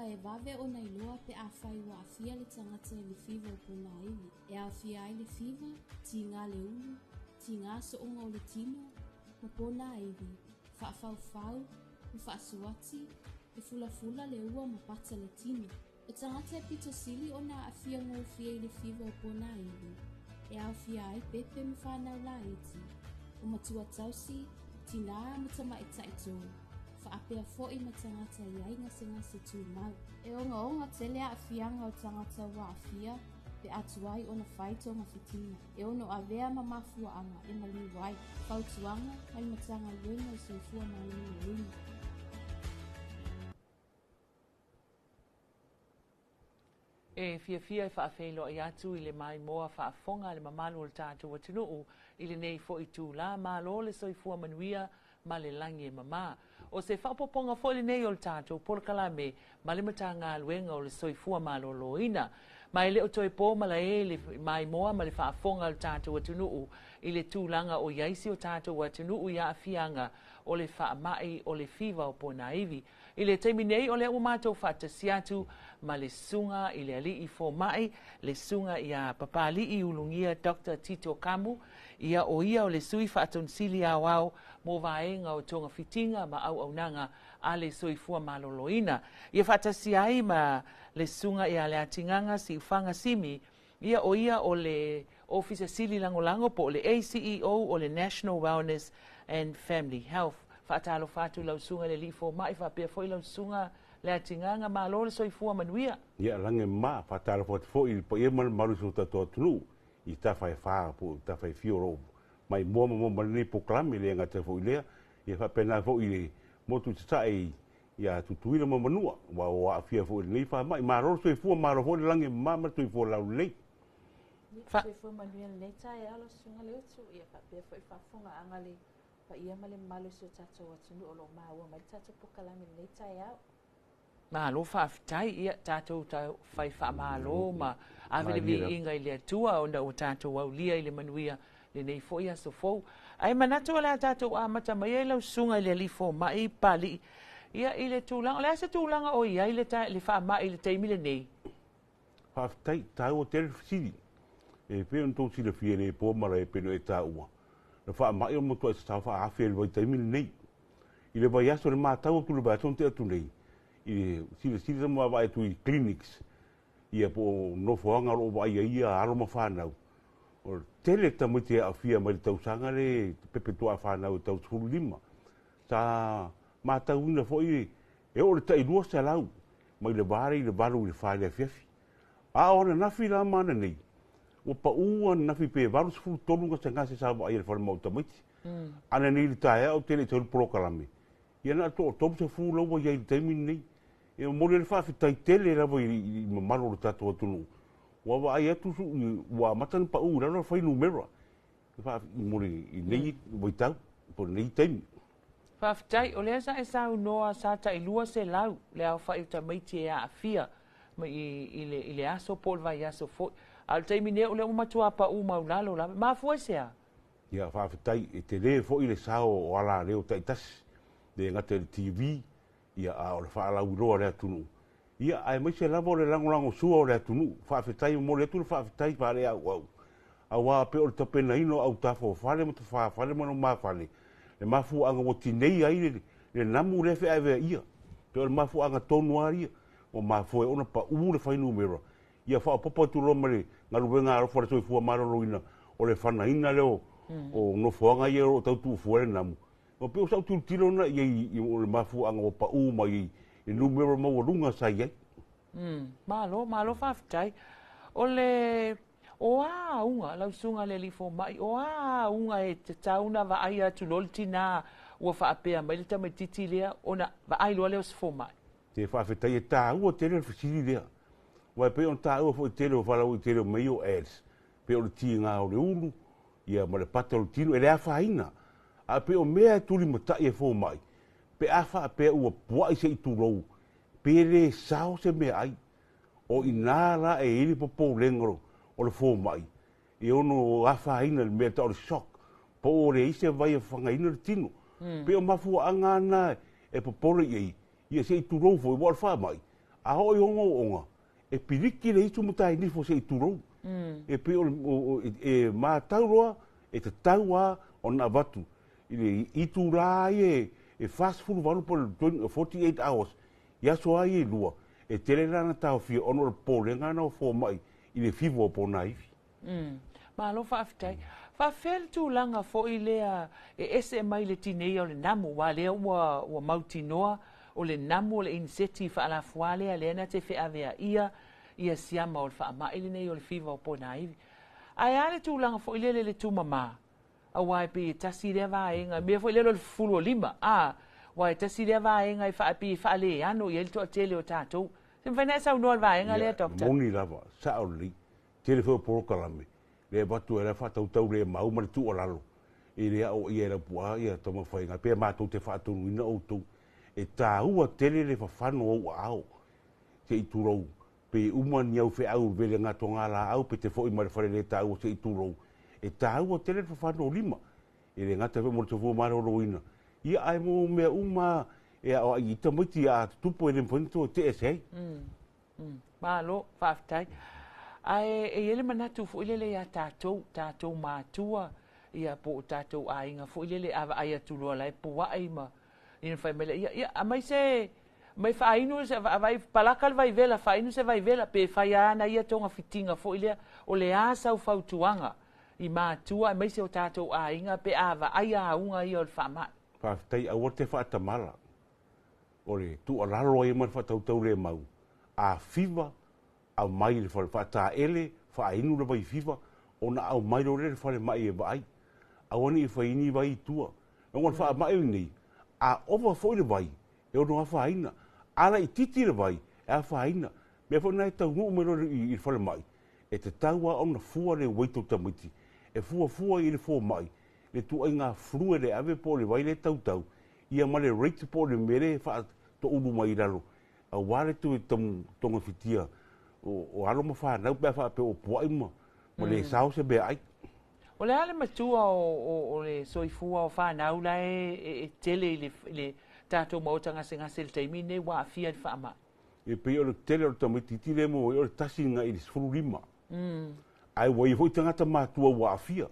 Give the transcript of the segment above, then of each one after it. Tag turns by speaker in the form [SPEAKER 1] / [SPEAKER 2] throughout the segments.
[SPEAKER 1] e vave ona iloa pe afai ua aafia le tagata i le fiva o ponaivi, e aofia ai le fiva, tiga le ulu, tiga sooga o le tino, ma ponaivi, faafaufau, ma faasuati, e fulafula le ua ma pata le tino. O tagata e pito sili ona aafia gofie i le fiva o ponaivi, e aofia ai pepe ma fanau laiti, o matua tausi, tinā ma tamaitai tou, faapea foi ma tagata e i ai gasegase tumau. E ogaoga tele aafiaga o tagata ua aafia pe a tuai ona fai togafitiga e ono avea ma mafuaaga e maliu ai. Fautuaga mai le Matagaluega o le Soifua Maloloina.
[SPEAKER 2] E fiafia e faafeiloai atu i le maimoa faafofoga a le mamalu o le tatou atunuu i lenei foi itula. Malo le soifua manuia ma le lagi e mama. O se faaopoopoga foi lenei o le tatou polokalame ma le Matagaluega o le Soifua Maloloina. Ma e le o toe po malae le maimoa ma le faafofoga a le tatou atunuu i le tulaga o i ai si o tatou atunuu i aafiaga o le faamai o le fiva o ponaivi. I le taimi nei o lea ua matou faatasi atu ma le Susuga i le Alii Fomai, le Susuga ia Papali'i Ulugia Doctor Tito Kamu, ia o ia o le Sui Faatonisili Aoao mo Vaega o Togafitiga ma Auaunaga a le Soifua Maloloina. Ia faatasi ai ma le Susuga ia Leatigaga Siufaga Simi, Ia, o ia o le Ofisa Sili Lagolago po o le ACEO o le National Wellness and Family Health. Faatalofa atu i lau Susuga i le Alii Fomai faapea foi lau Susuga Leatigaga. Malo le soifua manuia.
[SPEAKER 3] Ia, lagi ma, faatalofa atu foi i le paia ma le mamalu o si o tatou atunuu i tafa e fa po o tafa e fia o lo o maimoa ma maua mai lenei polokalame, e le gata foi i lea, ia faapena foi i le motu i Sasae i Ia Tutuila ma Manua, aua ua aafia foi i lenei faamai. Malo le soifua, malo foi le lagi e mama ma le soifua laulelei.
[SPEAKER 4] Ia, soifua manuia lenei taeao lau Susuga Leutu, ia faapea foi le faafofogaaga a le paia ma le mamalu o si o tatou atunuu o lo o maua mai le tatou polokalame i lenei taeao.
[SPEAKER 2] Malo faafetai, ia tatou tau fai faamalo ma ave le viiga i le Atua ona ua tatou aulia i le manuia lenei foi aso fou. Ae manatu o le a tatou amata mai ai lau susuga i le alii fomai Papalii, ia i le tulaga, o le a se tulaga o i ai le, le faamai i le taimi lenei?
[SPEAKER 3] Faafetai, taua tele le fesili. E pei ona tou silafia e le po malae e pei ona e taua, le faamai o le matuai sasao faaafe i le vaitaimi lenei. I le vaiaso, i le matau atu i le vaiaso na tea atu nei, i le silasila ma vaavaai atu i clinics, ia po o nofoaga o lo o vaaia ai ia alo ma fanau, o le tele tamaiti e aafia mai le tausaga le pepe tuaa fanau e tau 15. Sa matauina foi e oo i le tai 200 mai le va lea i le 8 i le 4 i le afiafi. A o ananafi la ma ananei, ua pau ananafi pe 83 gasegase sa vaaia i le falemai o tamaiti. Ananei i le taeao ou te le i sau i le polokalame, Ia na o le toa 30 la ua i ai i le taimi lenei. E momoli ai le faafetai tele lava i le mamalu o le tatou atunuu, ua vaai atu ua amata ona pau i lalo le fuainumera mo lenei vaitau po o lenei taimi.
[SPEAKER 2] Faafetai. O lea sa e saunoa sa tai 200 le aofai o tamaiti e aafia mai i le aso po o le vaiaso foi. A o le taimi nei o lea ua matua pau maulalo lava. E mafua i se a?
[SPEAKER 3] Ia, faafetai. E tele foi le sao o alaleo taitasi, le gata i le TV, ia, a o le faalauiloa a le atunuu, ia, aemaise lava o le lagolagosua o le atunuu. Faafetai, e momoli atu le faafetai faaleauau, aua pei o le tapenaina o autafa o fale ma tafafale ma lumafale, le mafuaaga ua tineia ai le namu lea e feaveaia. Pei o le mafuaaga tonu lava ia ua mafua ai ona pau le fuainumera Ia faaopoopo atu loa ma le galuega alofa a le soifua maloloina o le fanaina lea o nofoaga ia o lo o tau tuufua ai le namu. Ua pei o sau tilotilo lena i ai i le mafuaaga ua pau mai ai i le numera maualuga sa i ai.
[SPEAKER 2] Malo, malo faafetai. O le, o a auga, lau Susuga i le Alii Fomai, o a auga e tatau ona vaaia atu loa le tina ua faapea mai le tamaitiiti lea ona vaai loa lea o se fomai?
[SPEAKER 3] Te faafetai, e taua tele le fesili lea. Aua e pei ona taua foi i le tele o faalauaitele o mea ia o ads, pei o le tiga o le ulu, ia ma le pata o le tino, e le afaina. Ae pei o mea e tulimatai e fomai, pe a faapea ua puai se i tulou, pe le sao se meaai. O i ina la e i ai le popolega o le fomai, e ono afaina i le mea e tau o le shock, po ua leai se vai e fafagaina le tino. Pei o mafuaaga lava na e popole i ai, ia se i tulou foi, aua o le faamai, A oo i ogaoga, e piliki le itu ma tainifo seʻi tulou. E pei o le e matau loa e tatau lava ona avatu i le itulā ia e 48 po o le 48 hours i aso lava ia e lua, e tele la ona taofia ona o le popolega lena o fomai i le fiva o ponaivi.
[SPEAKER 2] Malo faafetai. Faafefea le tulaga foi lea e ese mai le tineia o le namu, aua lea ua ua mautinoa o le namu o le iniseti faalafuā lea lea na te feaveaia ia siama o le faamai lenei o le fiva o ponaivi. Ae a le tulaga foi lele i le tumamā? Aua e pei e tasi lea vaega, mea foi lele o le fufulu o lima, a, aua e tasi lea vaega e faa, pei e faaleano i ai le toatele o tatou. Se mafai ona e saunoa i le vaega lea,
[SPEAKER 3] Ia,
[SPEAKER 2] Doctor?
[SPEAKER 3] moni lava, sao lelei. Tele foi o polokalame, le avatu ai la faatautau le mau ma le tuualalo e le aoaia e Lapuaa ia taumafaiga pea matou te faatonuina outou. E taua tele le fafano o ou aao se i tulou pe uma ni au feau vele gatoga laau pe te foi mai le fale le taua se i tulou. E taua tele le fafano o lima. E le gata foi mo le soifua maloloina, ia ae mo mea uma e aoai i tamaiti a tutupu e le mafai ona toe tea ese ai.
[SPEAKER 2] Malo, faafetai. Ae e i ai le manatu foi lele ia tatou, tatou matua, ia po o tatou aiga foi lele a vaai atu loa la e pua'i ma ia fai mai lea, ia, ia, aumai se, aumai faainu se, vaai palaka le vaivela, faainu se vaivela, pe fai lava ana ia togafitiga foi lea. O le a sau fautuaga i matua aemaise o tatou aiga pe a vaai auga ia o le faamai?
[SPEAKER 3] Faafetai, aua te faatamala. O le tuualalo ai ma le faatautau le mau, a fiva, aumai i le fale faataele, faainu le vai fiva, ona aumai loa lea i le falemai e vaai. Aua ne i fai ni vai i tua. Leaga o le faamai lenei, a ova foi le vai, e ono afaina. A laitiiti le vai, e afaina. Mea foi lena e taunuu mai loa i le falemai, e tatau lava ona fua le weight o tamaiti, e fuafua i le fomai, le ituaiga fluid e ave po o le vai lea e tautau, ia ma le rate po o le mea lea e faatoulu mai i lalo, aua le toe togafitia o alo ma fanau pe a faapea ua puai ma le sao se meaai.
[SPEAKER 2] O le a le matua o le soifua o fanau la e tele i le tatou maota gasegase i le taimi lenei ua aafia i le faamai?
[SPEAKER 3] E pei o le tele o le tamaitiiti lea e maua ai o le 1 i le 15. Ae ua i ai foi tagata matua ua aafia.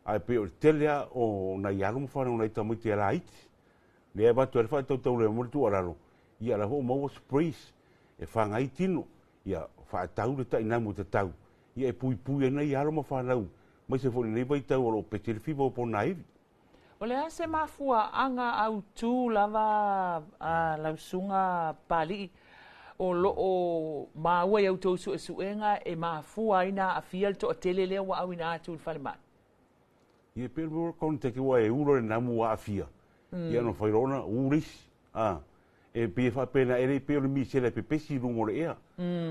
[SPEAKER 3] Ae pei o le tele lava o nai alo ma fanau nai tamaiti e laiti. Lea e avatu ai le faatautau le ma le tuualalo, ia la foi ua maua sprays e faga ai tino, ia faatau le tainamu e tatau, ia e puipui ai nai alo ma fanau, aemaise foi lenei vaitau o lo o pese le fiva o ponaivi.
[SPEAKER 2] O le a se mafuaaga autū lava a lausuga Papali'i o loo maua i outou suesuega e mafua ai na aafia le toatele lea ua auina atu i le falemai?
[SPEAKER 3] Ia pe le contact ua e ulo le namu ua aafia. Ia ona fai loa ona u le isi. A, e pei e faapena e le pei o le misela e pepesi i luga o le ea.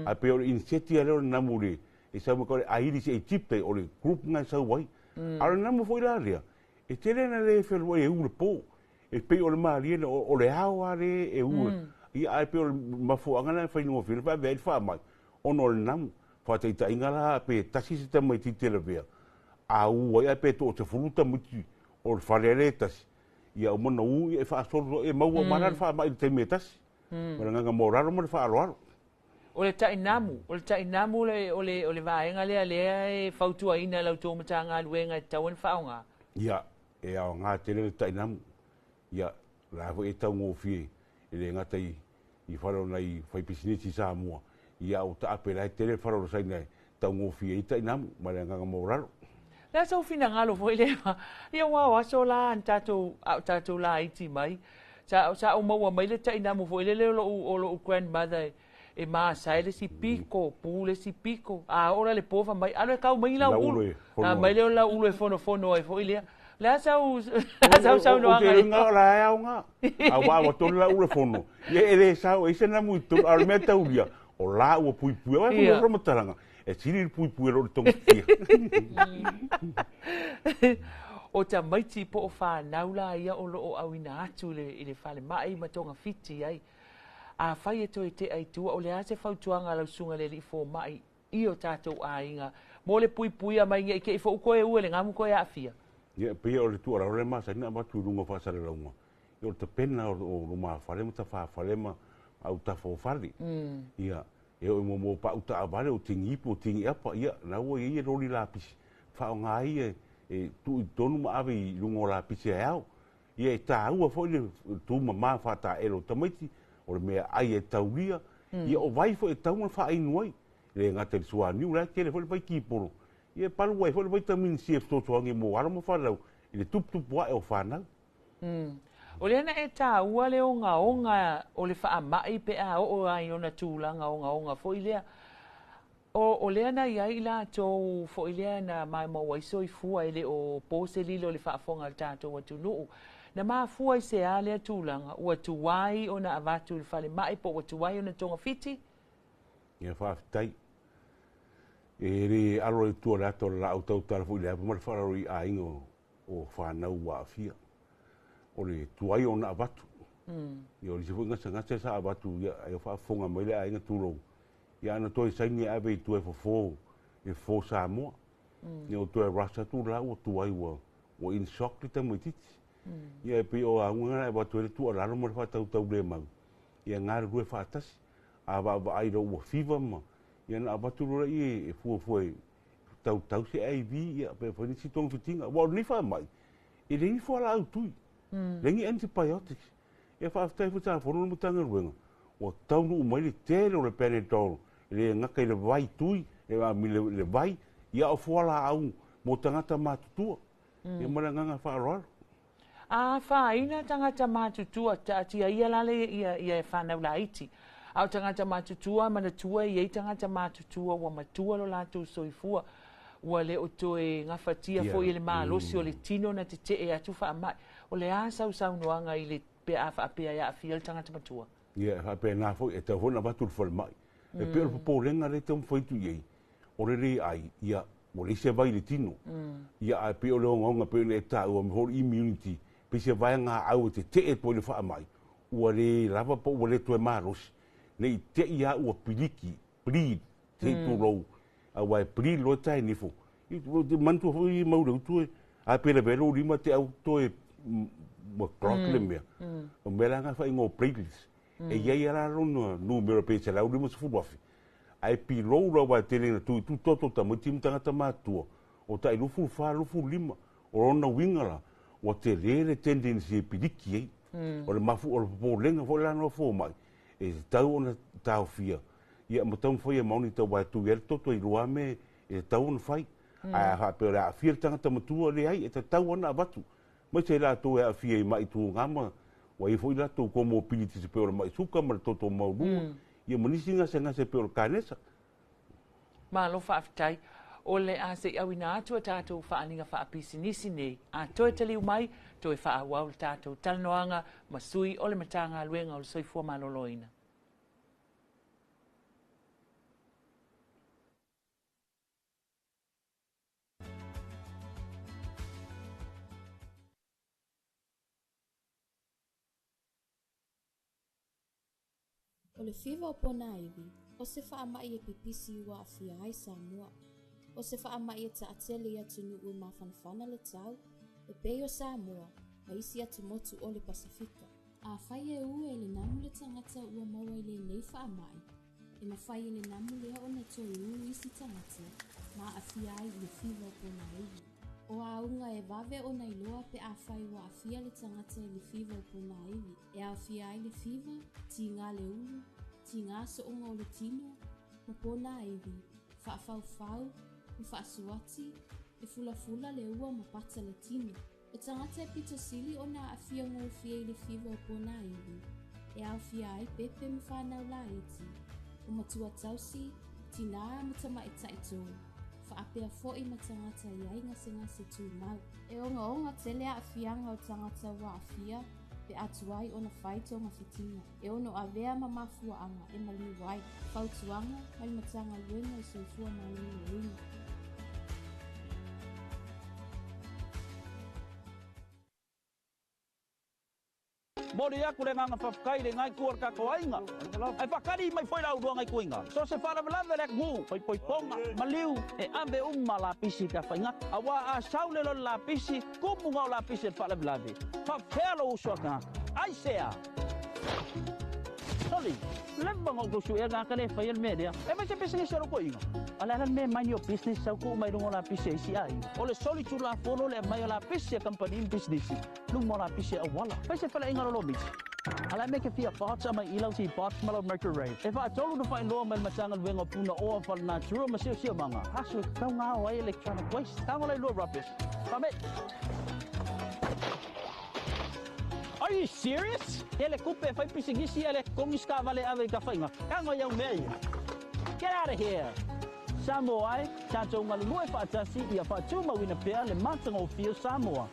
[SPEAKER 3] Ae pei o le iniseti lea o le namu le e sau mai ka o le Aedes aegypti o le group na e sau ai. A o le namu foi la lea, e tele na le fealuai e u le po. E pei o le malie o le ao lava le e u. Ia ae pei o le mafuaaga lena e faigofie ona faavea ai le faamai, ona o le namu. Faataitaiga la pe tasi se tamaitiiti e lavea, a u ai ae pe 30 tamaiti o le fale lea e tasi, ia uma ona u ia e faasolo e maua uma la le faamai i le taimi e tasi. Ma le agaga maualalo ma le faaaloalo.
[SPEAKER 2] O le tainamu o le vaega lea lea e fautuaina e la outou Matagaluega e tatau ona faaaoga.
[SPEAKER 3] Ia, e aoga tele le tainamu. Ia, la foi e taugofie e le gata i fale o nai faipisinisi i Samoa, ia o taape la e tele le fale o le Saina e taugofie ai tainamu ma le agaga maualalo.
[SPEAKER 2] Le sau finagalo foi lea, ia ua o aso la na tatou a o tatou laiti mai. Sa ou maua mai le tainamu foi lele o lou grandmother e masae le isi piko, pu le isi piko. A oo la le po fai mai, alu e kau mai lau ulu. A mai lea o lau ulu e fonofono ai foi lea. Le a sau saunoaga?
[SPEAKER 3] O te luga o la e aoga. A ua ua tonu la ulu e fono. Ia e le sao e se namu i tonu. A o le mea taulia, o la ua puipui. Ai foi mo matalaga. E sili le puipui e lo le togafia.
[SPEAKER 2] O tamaiti po o fanau la ia o loo auina atu i le falemai ma togafiti ai. A fai e toe tea i tua, o le a se fautuaga a lau susuga le alii fomai i o tatou aiga mo le puipuia mai nei te i foʻu toe ua le gamu toe aafia?
[SPEAKER 3] Ia, pei o le tuualalo le masani ona avatu i luga o faasalalauga. Ia o le tapena o lumafale ma tafafale ma autafa o fale. Ia, e oo i mea o pau taavale, o tigi ipu, o tigi apa, ia, o la ua i ai loli lapisi, faaaoga ai e tuu i totonu ma ave i luga o lapisi e ao. Ia, e taua foi le tumama faataele o tamaiti, o le meaai e taulia, ia o vai foi e tatau ona faainu ai. E le gata i le suaniu, la e tele foi le vaikipolo, ia e palu ai foi le vaitamini C e fesoasoani mo alo ma fanau i le tuputupu ae o fanau.
[SPEAKER 2] O lea na e taua le ogaoga o le faamai pe a oo ai ona tulaga ogaoga foi lea. O lea na i ai i latou foi lea na maumau ai soifua e le o po se lilo i le faafofoga a le tatou atunuu. Na mafua i se a lea tulaga? Ua tuai ona avatu i le falemai po ua tuai ona togafiti?
[SPEAKER 3] Ia faafetai. E le alo i tua le ata o le laau tautala foi i le ava ma le faaaloalo i aiga o fanau ua aafia. O le tuai ona avatu. Ia o le isi foi gasegase sa avatu, ia ai o faafofoga mai le aiga tulou. Ia ana toe saini e ave i tua e fofo, e fofo Samoa. Ia o toe rush atu la ua tuai ua in shock le tamaitiiti. Ia e pei o auga na e avatu ai le tuualalo ma le faatautaulemau. Ia galulue faatasi. A vaavaai loa ua fiva ma ia na avatu loa lea e fuafua e tautau se IV ia pe fai nisi togafitiga. Aua o lenei faamai, e leai ni fualaau tui, leai ni antibiotics. Ia faafetai foi sa fono le Matagaluega, ua taunuu mai le tele o le Panadol, e le gata i le vai tui, le vai, ia o fualaau mo tagata matutua. Ia ma le agaga faaaloalo.
[SPEAKER 2] A afaina tagata matutua, taatia ia la le ia fanau laiti. A o tagata matutua, manatua e i ai tagata matutua ua matua lo latou soifua, ua le o toe gafatia foi e le malosi o le tino na tetee atu faamai. O le a sausaunoaga i le pe a faapea e aafia le tagata matua?
[SPEAKER 3] Ia, e faapena foi, e tatau foi ona avatu i le falemai. E pei o le popolega lea e taumafai atu i ai, o le le ai, ia, ua leai se vai i le tino. Ia, ae pei o le ogaoga pei ona e taua, mea foi o le immunity, pei se vaegaau e tetee atu ai le faamai, ua le lava po ua le toe malosi, ne i te i lava ua piliki, bleed, se i tulou, aua e bleed loa tae nifo. Manatua foi mau le utu e, a pe lavea lou lima te au toe ua clot le mea. O mea la na faaigoa o platelets. E i ai lava lona numera pe 150,000. Ae below lava e tele ina tu i tu toto tamaiti ma tagata matutua, o tai 24, 25. O lona uiga la, ua tele le tendency e piliki ai. O le mafu, o le popolega foi la na fomai, e tatau ona taofia, ia ma taumafai e monitor aua e tui ai le toto i lua me e tatau ona fai. Ae a faapea o le aafia le tagata matua, leai, e tatau ona avatu. Aemaise i latou e aafia i mai tuga ma ua i ai foi latou comorbidities e pei o le mai suka ma le toto maualuga, ia ma nisi gasegase e pei o le kanesa.
[SPEAKER 2] Malo faafetai. O le a se i auina atu a tatou faaaliga faapisinisi nei. A toe taliu mai, toe faaauau le tatou talanoaga ma sui o le Matagaluega o le Soifua Maloloina.
[SPEAKER 1] O le fiva o Ponaivi, o se faamai e pipisi ua aafia ai Samoa. O se faamai e taatele i atunuu e mafanafana le tau, e pei o Samoa ma isi atumotu o le Pasefika. Afai e ue e le namu le tagata ua maua i lenei faamai, e mafai e le namu lea ona toe ū isi tagata ma aafia ai i le fiva o Ponaivi. O auga e vave ona iloa pe afai ua aafia le tagata i le fiva o Ponaivi, e aofia ai le fiva, tiga le ulu, tiga sooga o le tino, ma ponaivi, faafaufau, ma faasuati, e fulafula le ua ma pata le tino. O tagata e pito sili ona aafia gofie i le fiva o ponaivi, e aofia ai pepe ma fanau laiti, o matua tausi, tinā ma tamaitai tolu, faapea foi ma tagata e i ai gasegase tumau. E ogaoga tele aafiaga o tagata ua aafia pe a tuai ona fai togafitiga, e ono avea ma mafuaaga e maliu ai, fautuaga mai le Matagaluega o le Soifua Maloloina.
[SPEAKER 5] Momoli aku le agaga faafetai i le iga itu o le tatou aiga. Ae faatali mai foi la uluaga ituaiga. So o se faalavelave le atunuu, poipoipoga, maliu, e ave uma lapisi pe a faigata. Aua a sau le lole lapisi, tumu gao lapisi e le faalavelave, faapefea lou uso a tagata? Aisea? Soli, leva ona ou tau suea le tagata lea e faia le mea lea. E fai se pisinisi a lou toeaina. A o le a la le mea e mind your business sau tuu mai luga o lapisi a isi aiga. O le soli tulafono le aumai o lapisi a kamupani ma pisinisi luma o lapisi a auala. Fai se faleaiga lolomiti. A o le a le mea e te fia bots aumai i lau ti bots ma lau microwave. E faatolu ona faailoa mai le Matagaluega o Punaoa Faalenatura ma Siosiomaga aso e tatau ona ao ai electronic waste. Tago lailua rubbish. Fame! Are you serious? Tele kupe e fai pisinisi ae le totogi se taavale e ave i Tafaigata. Tago i au mea ia. Get out of here! Samoa ai, tatou galulue faatasi ia faatumauina pea le matagofie o Samoa.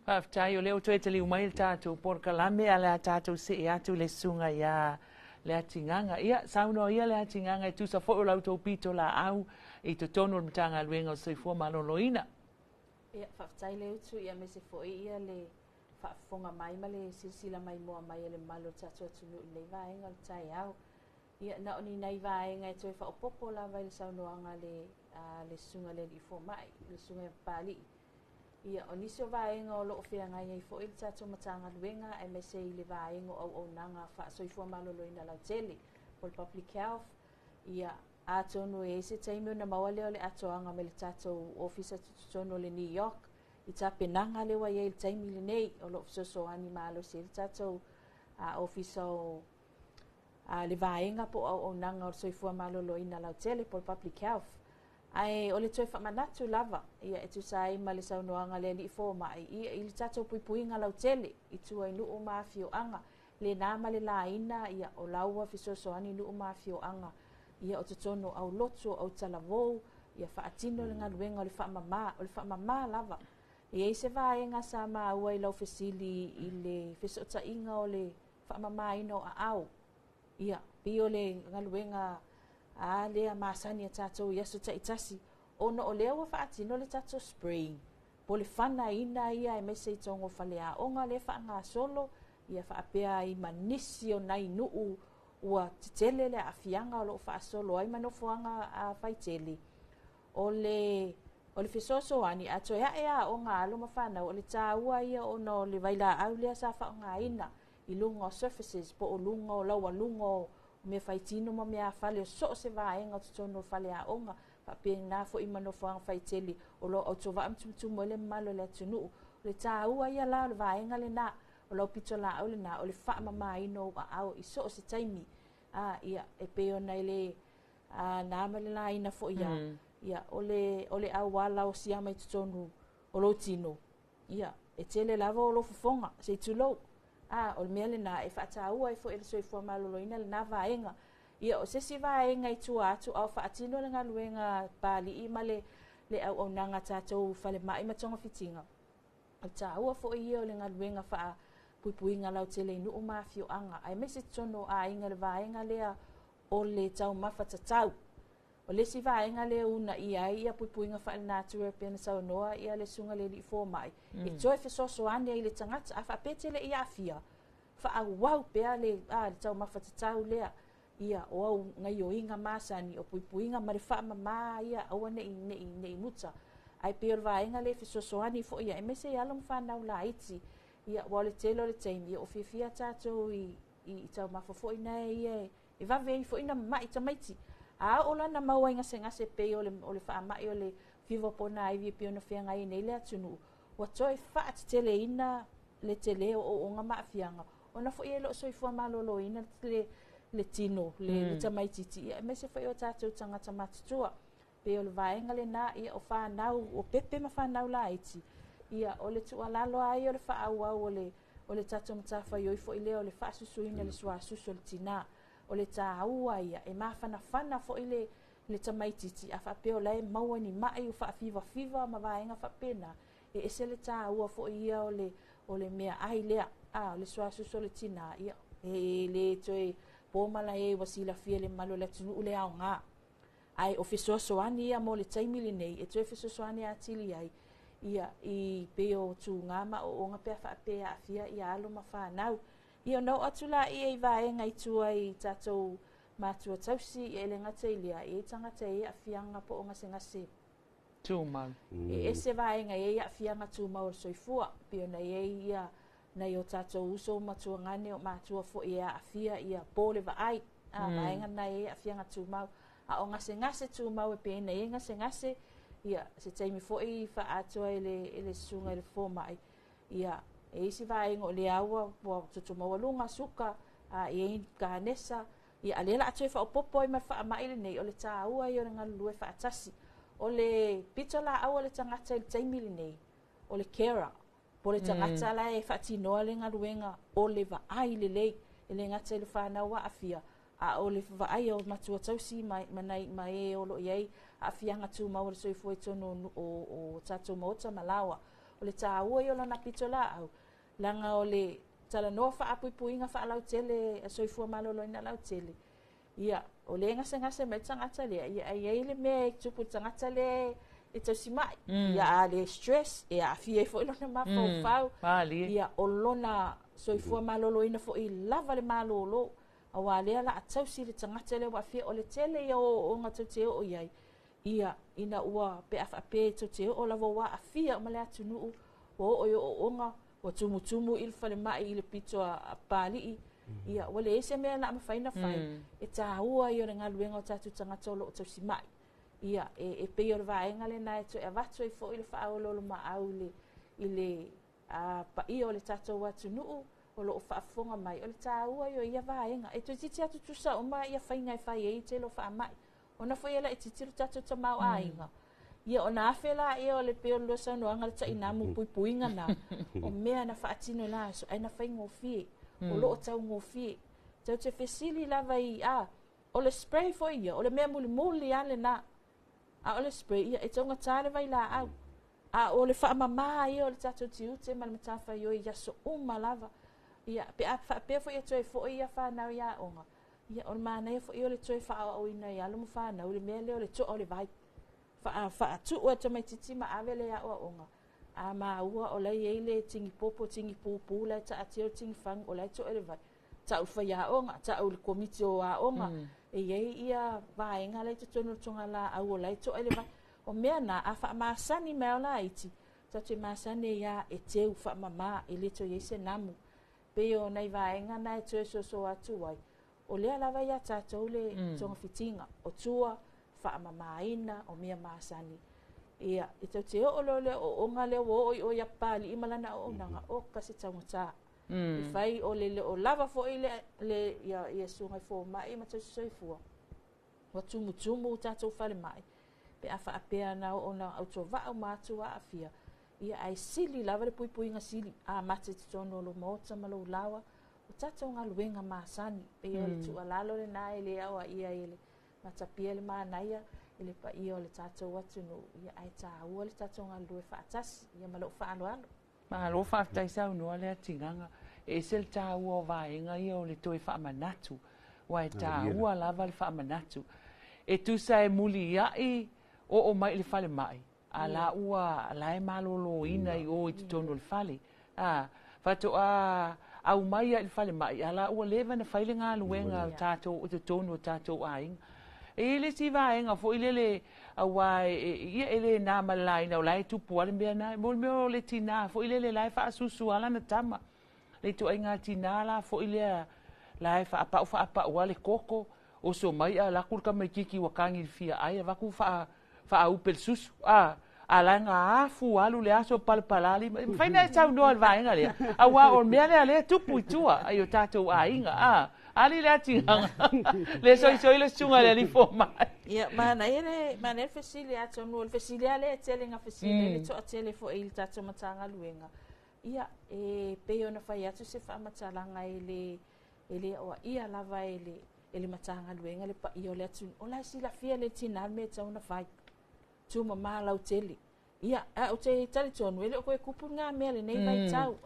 [SPEAKER 2] Faafetai o lea ua toe taliu mai le tatou polokalame a le a tatou see atu i le susuga ia Leatigaga. Ia, saunoa ia Leatigaga e tusa foi o la outou pitolaau i totonu o le Matagaluega o Soifua Maloloina.
[SPEAKER 4] Ia, faafetai Leutu, ia aemaise foi ia le faafofoga mai ma le silasila maimoa mai a le mamalu o le tatou atunuu i lenei vaega o le taeao. Ia, na o ni nai vaega e toe faaopoopo lava i le saunoaga a le, a le Susuga i le Alii Fomai, le Susuga ia Papalii. Ia, o nisi o vaega o lo o feagai ai foi le tatou Matagaluega aemaise i le vaega o auaunaga faa-soifua maloloina lautele, po o le Public Health, ia, atonu e i ai se taimi ona maua lea o le atoaga mai le tatou Ofisa tutotonu o le New York i tapenaga lea ua i ai i le taimi lenei, o lo o fesoasoani malosi ai le tatou Ofisa o le vaega po o auaunaga o le soifua maloloina lautele po o le Public Health. Ae o le toe faamanatu lava, ia, e tusa ai ma le saunoaga a le Alii Fomai, ia, i le tatou puipuiga lautele i tua i nuu ma afioaga, le na ma le laina, ia, o la ua fesoasoani nuu ma afioaga, ia, o totonu o aulotu, o autalavou, ia faatino le galuega o le faamama, o le faamama lava. E i ai se vaega sa maua i lau fesili i le fesootaiga o le faamamaina o aao, Ia, pei o le galuega a lea masani a tatou i aso taitasi, ona o lea ua faatino le tatou spraying, po o le fanaina ia aemaise i totonu o faleaoga lea e faagasolo, ia faapea ai ma nisi o nai nuu ua tetele le aafiaga o lo o faasolo ai ma nofoaga faitele. O le o le fesoasoani, a toe ae aoga a alo ma fanau, o le taua ia ona o le vailaau lea sa faaaogaina i luga o surfaces po o luga o laualuga o mea faitino ma meaafale o so o se vaega o totonu o faleaoga, faapena foi ma nofoaga faitele o lo o autovaa ma tumutumu ai le mamalu o le atunuu. O le taua ia la o le vaega lena, o lau pitolaau lena, o le faamamaina o ou aao i so o se taimi. A, ia, e pei ona e le a, na ma le laina foi ia, ia, o le, o le auala o siama i totonu o lou tino, Ia, e tele lava o lou fofoga, se i tulou. A, o le mea lena e faataua ai foi e le soifua maloloina lena vaega. Ia, o se isi vaega i tua atu a o faatino le galuega a Papalii ma le, le auaunaga a tatou falemai ma togafitiga, o le taua foi ia o le galuega faapuipuiga lautele i nuu ma afioaga, aemaise totonu o aiga i le vaega lea o le taumafa tatau. O le isi vaega lea e uunaia ai ia puipuiga faalenatura e pei ona saunoa ia le Susuga i le Alii Fomai, e toe fesoasoani ai i le tagata. A faapea e te le i aafia, faaauau pea le, a, le taumafa tatau lea, ia, o au gaioiga masani, o puipuiga ma le faamama ia, aua ne i, ne i, ne i muta. Ae pei o le vaega lea e fesoasoani foi ia, aemaise i alo ma fanau laiti, ia, aua o le tele o le taimi, ia, o fiafia tatou i, i taumafa foi nae ia e, E vave ai foi ona mama'i tamaiti. A oo la ina maua i gasegase pei o le, o le faama'i o le fiva ponaivi e pei ona feagai ai nei le atunuu, ua toe faateteleina le tele o ooooga ma aafiaga, ona foi e le o soifua maloloina le, le tino, le, mm. le tamaitiiti, ia, aemaise foi o tatou tagata matutua. Pei o le vaega lena, ia, o fanau, o pepe ma fanau laiti, ia, o le tuualalo lava ia o le faaauau o le, o le tatou matafaioi foi lea o le faasusuina le suasusu o le tinā. O le taua ia, e mafanafana foi le, le tamaitiiti, a faapea o la e maua ni ma'i o faafivafiva ma vaega faapena, e ese le taua foi ia o le, o le meaai lea, a, o le suasusu o le tinā, ia, e le toe po malae ua silafia e le mamalu o le atunuu le aoga. Ae o fesoasoani ia mo le taimi lenei e toe fesoasoani atili ai ia i pei o tugā ma ooooga pe a faapea e aafia ia alo ma fanau. Ia ona oo atu laia i vaega i tua i tatou matua tausi, ia e le gata i lea, e i ai tagata e i ai aafiaga po o gasegase
[SPEAKER 2] tumau.
[SPEAKER 4] E ese vaega e i ai aafiaga tumau o le soifua, pei ona i ai ia nai o tatou uso ma tuagane o matua foi e aafia ia po le vaai, a vaega na e i ai aafiaga tumau. A o gasegase tumau e pei ona i ai gasegase, ia se taimi foi faaatoa e le susuga i le fomai, ia e isi vaega o lea ua toto maualuga, suka, a i ai kanesa, ia a lea la toe faaopoopo ai ma le faamai lenei, o le taua ia o le galulue faatasi. O le pito laau a le tagata i le taimi lenei, o le carer, po o le tagata la e faatinoa le galuega o le vaai lelei, e le gata i le fanau aafia, a o le vaai o matua tausi ma e o lo o i ai aafiaga tumau o le soifua i totonu o tatou maota ma laoa. O le taua ia o lana pito laau, leaga o le talanoa faapuipuiga faalautele a soifua maloloina lautele, ia o le gasegase mai le tagata lea, ia ai ai le mea e tupu i le tagata lea e tausimai, ia a le stress e aafia ai foi lona mafaufau, ia o lona soifua maloloina foi lava le malolo, auā lea la a tausi le tagata lea ua aafia. O le tele ia o ooooga tou te oo i ai, ia ina ua pe a faapea tou te oo lava ua aafia uma le atunuu, ua oo i ooooga, ua tumutumu i le falemai i le pito a Papalii, ia ua leai se mea na mafai ona fai. E taua ia o le galuega o tatou tagata o lo o tausimai. Ia e pei o le vaega lena e toe avatu ai foi le faaoloolomaau i le paia o le tatou atunuu o lo o faafofoga mai, o le taua ia o ia vaega. E toeitiiti lava tutusa uma ia faiga e fai ai tele o faamai, ona foi e laitiiti lo tatou tamaoaiga. Ia ona afe laia o le pei o le lua saunoaga le tainamu puipuiga na, o mea na faatino la aso, ai na faigofie, o lo o taugofie. Tou te fesili lava i, o le spray foi ia, o le mea mulimuli lava lena. A o le spray, ia e taugata le vailaau. A o le faamama ia o le tatou tiute ma le matafaioi i aso uma lava. Ia, pe a faapea foi e toe foi ia fanau i aoga, ia o le manaia foi o le toe faaoaoina i alo ma fanau le mea lea o le toa o le vai. Faatuu e tamaitiiti ma ave le aoaoga, a maua o la e i ai le tinipopo, tinipupu la e taatia o le tinifagu o la e toa le vai. Tau i le faiaoga, tau i le komiti o aoga, e i ai ia vaega la i totonu o le togalaau o la e toa i le vai. O mea na, a faamasani mai ao laiti, tatou te masani ia e teu faamama, e le toe i ai se namu. Pei o nai vaega na e toe soso atu ai, o lea lava ia tatou le togafitiga, o tua, faamamaina, o mea masani. Ia, e tou te oo loa le ooooga lea ua oo i o i Papalii ma lana auaunaga, o kasi taugata. E fai o le leo lava foi le ia, ia susuga i fomai ma tausi soifua, ua tumutumu tatou falemai, pe a faapea na oo na autovaa uma atu aafia, ia ae sili lava le puipuiga sili amata i totonu o lou maota ma lou laoa, o tatou galuega masani. Pei o le tuualalo lena e le aoaia i le matapia le manaia i le paia o le tatou atunuu, ia ae taua le tatou galulue faatasi, ia ma lou faaaloalo.
[SPEAKER 2] Malo faafetai saunoa le atigaga. E ese le taua o vaega ia o le toe faamanatu, ua e taua lava le faamanatu. E tusa e muliai oo mai i le falemai, a la ua la e maloloina i o i totonu o le fale. A faatoa au mai i le falemai, a la ua leva na fai le galuega o tatou i totonu o tatou aiga. E i le isi vaega foi lele auā ia e le na ma le laina o la e tupu lava le mea na. Mo le mea o le tinā foi lele la e faasusu lava lana tama. Le ituaiga tinā la foi lea la e faapau faapau lava le koko, oso mai a laku le tamaitiiti ua tagi i le fia ai, avatu faaupe le susu. A la ga afu alu le aso palapala lima. E mafai ona e saunoa i le vaega lea, auā o le mea lea lea e tupu i tua ai o tatou aiga. Ali le atigaga, le soisoi le susuga i le alii fomai.
[SPEAKER 4] Ia, manaia le fesili, atonu o le fesili lava lea e tele na fesili ai le toatele foi i le tatou Matagaluega. Ia, e pei ona fai atu se faamatalaga e le aoaia lava e le Matagaluega le paia o le atunuu. O la e silafia le tinā le mea e tatau ona fai. Tumama lautele. Ia, a ou te talitonu, e le o koe kupu ngā mea lenei vaitau.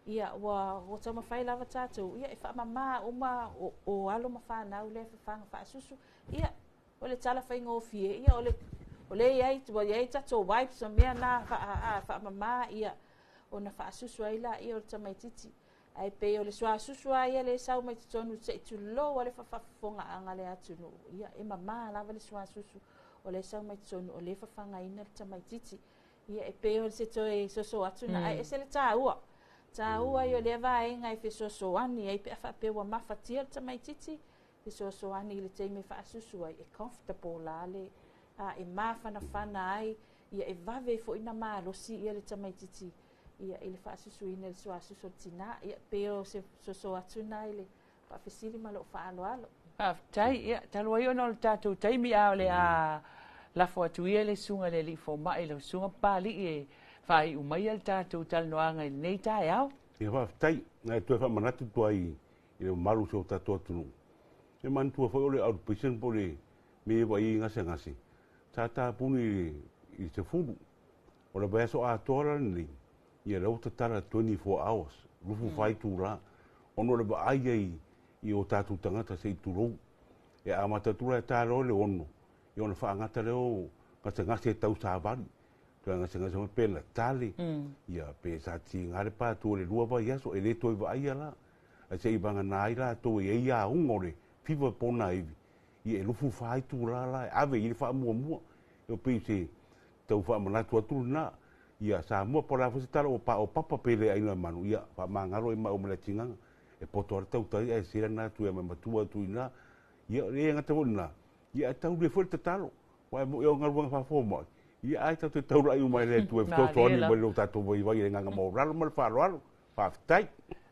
[SPEAKER 4] Ia, ua taumafai lava tatou, ia, e faamama uma o alo ma fanau lea fafaga faasusu. Ia, o le tala faigofie, ia, o le iai, ua iai tatou wipes o mea na faamama, ia, ona faasusu ai la ia o le tamaitiiti. Ae pei o le suasusu lava ia lea e sau mai totonu se i tulou lava le faafofogaaga a le atunuu, ia e mamā lava le suasusu o lea e sau mai totonu o lea e fafagaina le tamaitiiti. Ia e pei o se toe soso atu na, ae ese le taua, taua ia o lea vaega e fesoasoani ai pe a faapea ua mafatia le tamaitiiti, fesoasoani i le taimi e faasusu ai, e comfortable la le, a, e mafanafana ai, ia e vave foi na malosi ia le tamaitiiti ia i le faasusuina i le suasusu o le tinā. Ia pei o se soso atu na i le faafesili ma lou faaaloalo.
[SPEAKER 2] Faafetai, ia talu ai ona o le tatou taimi a o le a lafo atu ia le susuga i le alii fomai lau susuga Papalii e faaiu maia le tatou talanoaga i lenei taeao.
[SPEAKER 3] Ia faafetai, na e toe faamanatu atu ai i le mamalu o si o tatou atunuu. E manatua foi o le outpatient po o le mea e vaai ai gasegase, sa tapuni i le 10. O le vaiaso atoa la lenei, ia lea ua tatala 24 hours, 24 itula, ona o le vaai ai i o tatou tagata se i tulou. E amata atu la e ta loa le 6, ia ona faagata lea o gasegase e tau savali. Toe gasegase mai pe na tale, ia pe sa tiga le patu o le 2 vaiaso, e le toe vaaia la. Ae se i vagana ai latou e i ai auga o le fiva pona ivi, ia e 24 itula la e ave i le faamuamua. E pei se tau faamanatu atu lena. Ia Samoa po o le a foi se tala ua paopapa pe le aina manu, ia faamagalo e mau ma le atigaga. E poto lava le tautai ae sela na atu e matua atu i ina. Ia le gata foi lena, ia ae tau le foi le tatalo. Aua e moni o galuega faafomai, ia ai tatou te taulai uma i le Atua e fesoasoani mai lo tatou vaivai i le agaga maualalo ma le faaaloalo. Faafetai.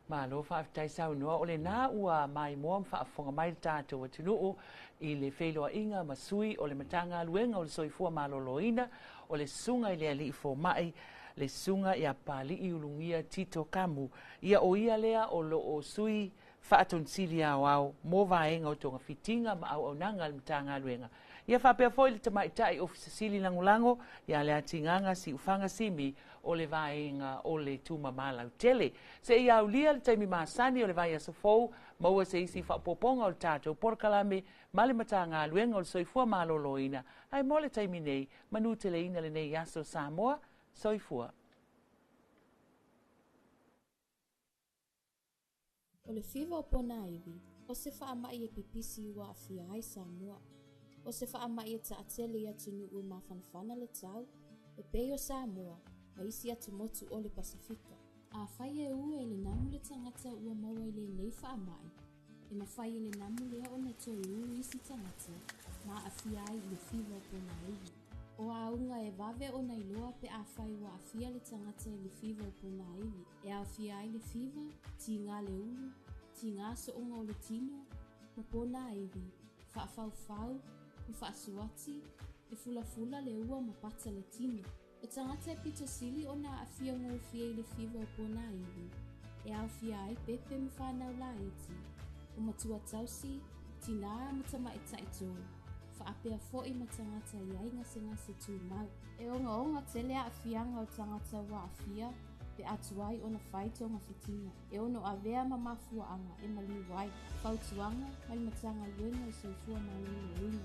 [SPEAKER 2] Malo faafetai saunoa. O lena ua maimoa ma faafofoga mai le tatou atunuu i le feiloaiga ma sui o le Matagaluega o le Soifua Maloloina, o le susuga i le Alii Fomai, le susuga ia Papalii Ulugia Tito Kamu. Ia o ia lea o loo sui faatonisili aoao mo vaega o togafitiga ma auaunaga a le Matagaluega. Ia faapea foi le tamaitai Ofisa Sili Lagolago ia Leatigaga Siufaga Simi o le vaega o le tumama lautele. Se i aulia le taimi masani o le vaiaso fou, maua se isi faaopoopoga o le tatou polokalame ma le Matagaluega o le Soifua Maloloina, ae mo le taimi nei, manuteleina lenei aso Samoa, soifua.
[SPEAKER 1] O le fiva o Ponaivi, o se faamai e pipisi ua aafia ai Samoa. O se faamai e taatele i atunuu e mafanafana le tau, e pei o Samoa ma isi atumotu o le Pasefika. Afai e ua e le namu le tagata ua maua i lenei faamai, e mafai e le namu lea ona toe ū isi tagata ma aafia ai i le fiva o Ponaivi. O auga e vave ona iloa pe afai ua aafia le tagata i le fiva o Ponaivi, e aofia ai le fiva, tiga le ulu, tiga sooga o le tino, ma ponaivi, faafaufau, ma faasuati, e fulafula le ua ma pata le tino. O tagata e pito sili ona aafia gofie i le fiva o ponaivi, e aofia ai pepe ma whanau laiti, o matua tausi, tinā ma tamaitai tolu, faapea foi ma tagata i ai gasegase tumau. E ogaoga tele aafiaga o tagata ua aafia pe atu ai ona fai togafitiga e ono avea ma mafuaaga e maliu ai. Fautuaga mai le Matagaluega o le Soifua Maloloina.